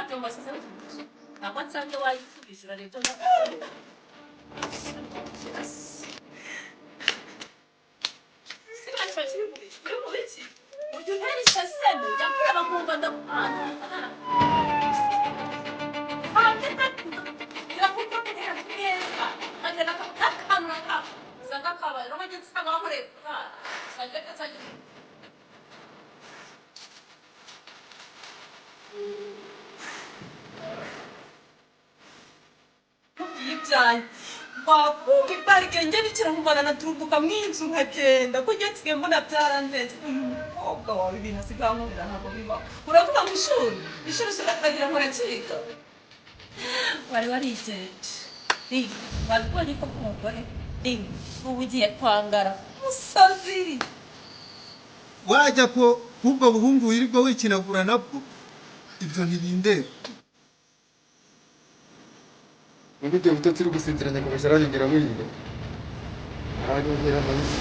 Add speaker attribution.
Speaker 1: Ngo wasize ntabwo nsange wayisubije, urarebye. Ujya untera iseseme, njya kureba nkumva ndakwanga. Ibyanjye wakumva iparike, njye nicara nkumva nanaturumbuka mu inzu nkagenda, ko njye nsigaye mbona byarandenze. Uyu mukobwa wawe ibintu asigaye ankorera ntabwo bibaho. Uravuga ngo ishuri, ishuri ukagira ngo urakiga. Wari warigenje, wabibonye ko umugore ubu ugiye kwangara musazi.
Speaker 2: Wajya ko ubwo buhungu wirirwa wikinagura nabwo, ibyo ntibindeba.
Speaker 3: Muri ibyo bitotsi uri gusinzira, nyakubahwa, aranyongera buriya aranyongera amabisi.